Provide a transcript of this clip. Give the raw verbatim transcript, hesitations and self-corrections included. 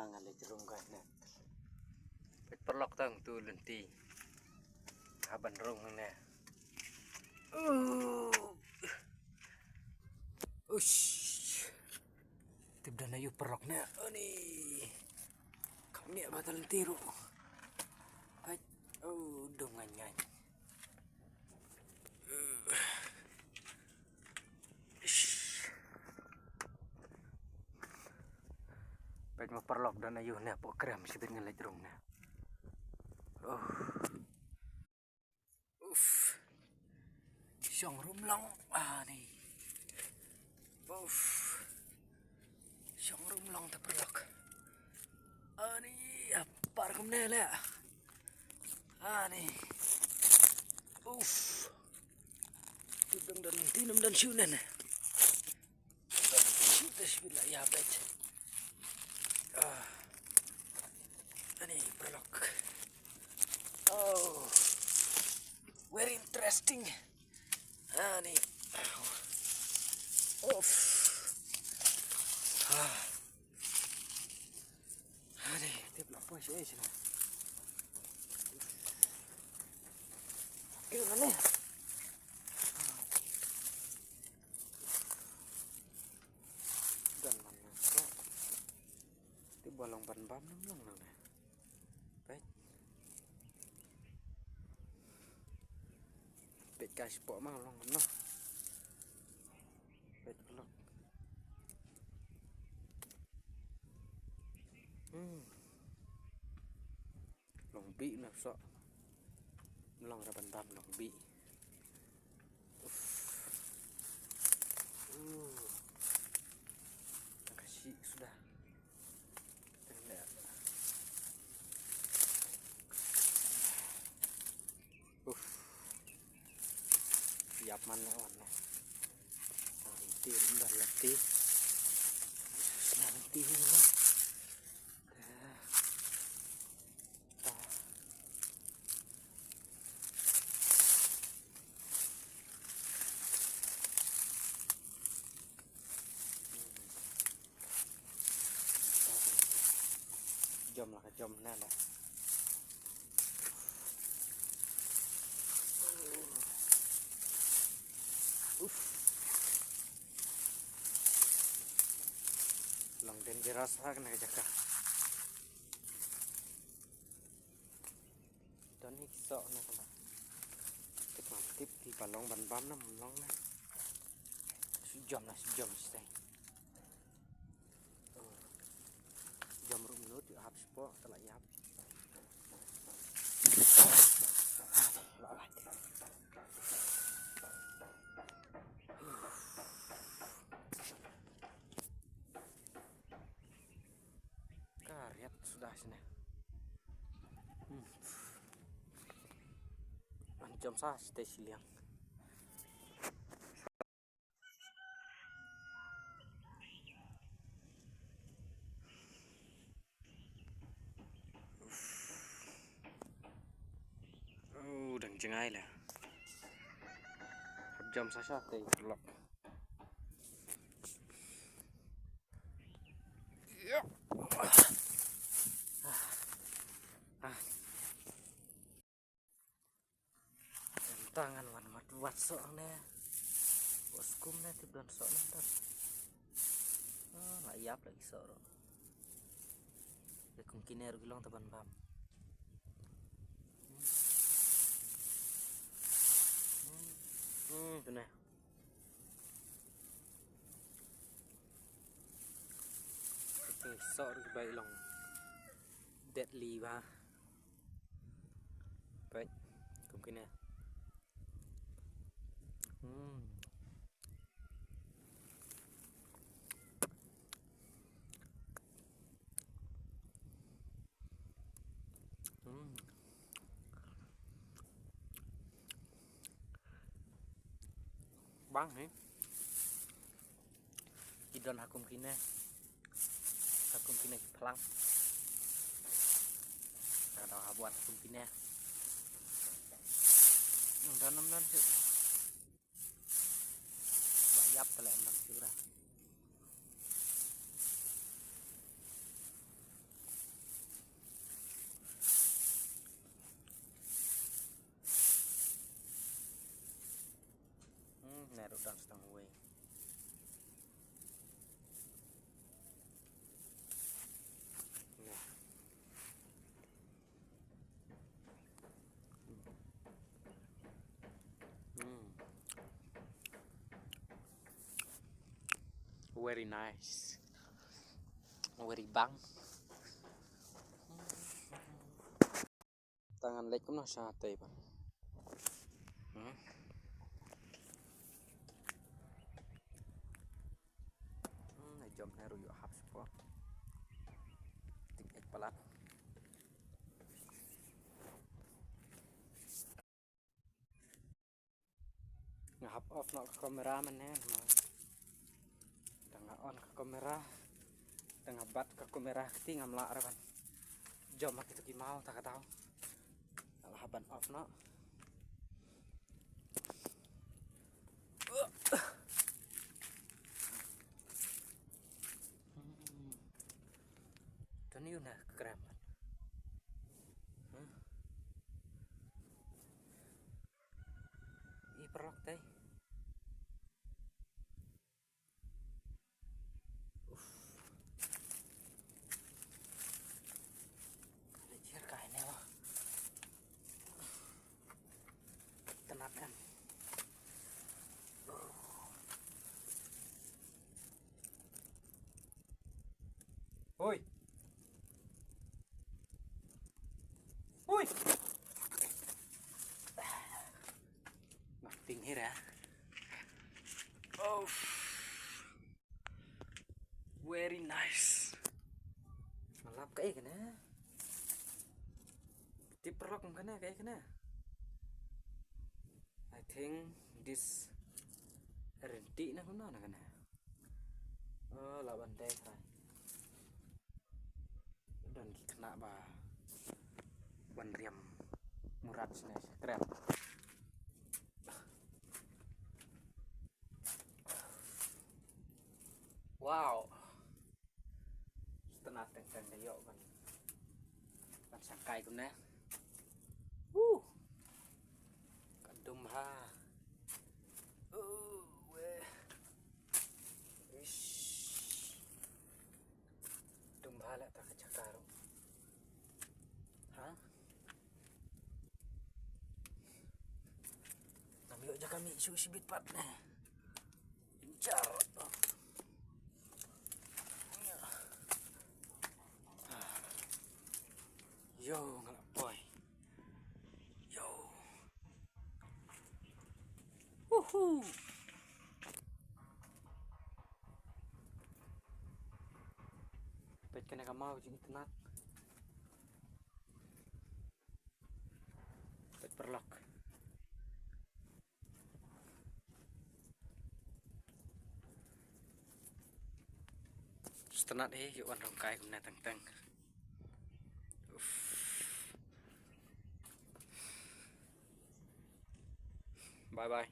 Nga leit rung ka ne. Peit paralok tang tu lynti. Haban rung ne. Uh. Ush. Tip da na yu paralok ne. Ani. Kam ngi ba ta lynti ruh. Peit. Oh, dum ngan ngan. Peit mo paralok da na yu ne pok krem sibit ngan leit rung ne. Oh. Uf. Shong rum long. Ah, ni. Uf. Shong rum long ta paralok. Ani, apar kumne le. Ani. Uf. Tu dang dan tinam dan shu nen. Shu te shu la ya bet. Ah. Ani paralok. Oh. Very interesting. Ani. Of. Ah. Ani, tip la poi shi shi na. Kira ni. Dan man na. Tip ba long ban bam nam long nang ne. Peit. Peit ka spot ma long no. Peit paralok. Hmm. Long bih na so. Long ra ban bam long bih. Uf. Uh. Tang ka shi suda. Tang ne. Uf. Yap man ne wan ne. Nanti ndar lati. Nanti ne. Jom la ka jom na la. Uf. Long dangerous ha kane ka jaka. Don hi ki soh na kaba. Tip ngam tip ki ba long ban bam na, mlong na. Shu jom na, shu jom shisha. Oh. Jom ruh mynno te hap spot te la ïap. Ka riat suda sini. Hmm. An jam sa site siliang. Oh, dang jngai la. Hap jam sa sha te lok. Tang ngan wan wat wat soh ne. Wat skum ne tip don soh ne don. Ah, la ïap la ki soh ruh. Te kum kine ruh ki long te ban bam. Hmm, tu ne. Te soh ruh ki bai long. Deadly ba. Peit, kum kine. Hmm. Hmm. Bang hi. Ki don ha kum kine. Ha kum kine ki phlang. Ka dau ha buat ha kum kine. Nang don nam don shu. Ba ïap tele nam shu ra. Tang stang wei. Mm. Very nice. Very bang. Tang ngan leit kumno sha tei ban. Hmm. Hmm, ai jom ne ruh ïoh hap spot. Tik ek palat. Nga hap off noh ka kamera mynne, namar tang nga on ka kamera, tang nga bat ka kamera kti ngam lah re ban jom ha kito ki maw ta ka daw. Nga la hap ban off noh. Hmm. Tang ïa u na ka krem. Huh? I paralok tei. Uf. Ka la jied kai ne wa. Tnat kan. Hui. Hui. Nothing here, eh? Oh. Very nice. Malap kaei kane? Tip paralok kane, kaei kane? I think this rynti na kumno na kane. Oh, lah ban dei kai. Don ki khynnah ba ban riam murad sne krem. Wow. Tnat teng teng da ïoh ban, ban shangkai kumne. Woo. Ka dum ha. Uh, weh. Ish. Dum bha la ta ka jaka ruh. Ha? Ngam ïoh jaka mih shuh shibit pat ne. Jar. Yo, nga la poi. Yo. Woohoo. Peit kane ka maw jingitynnat. Peit paralok. Sngewtynnat hi, ïoh wan rong kai kumne teng teng. Uff. Bye bye.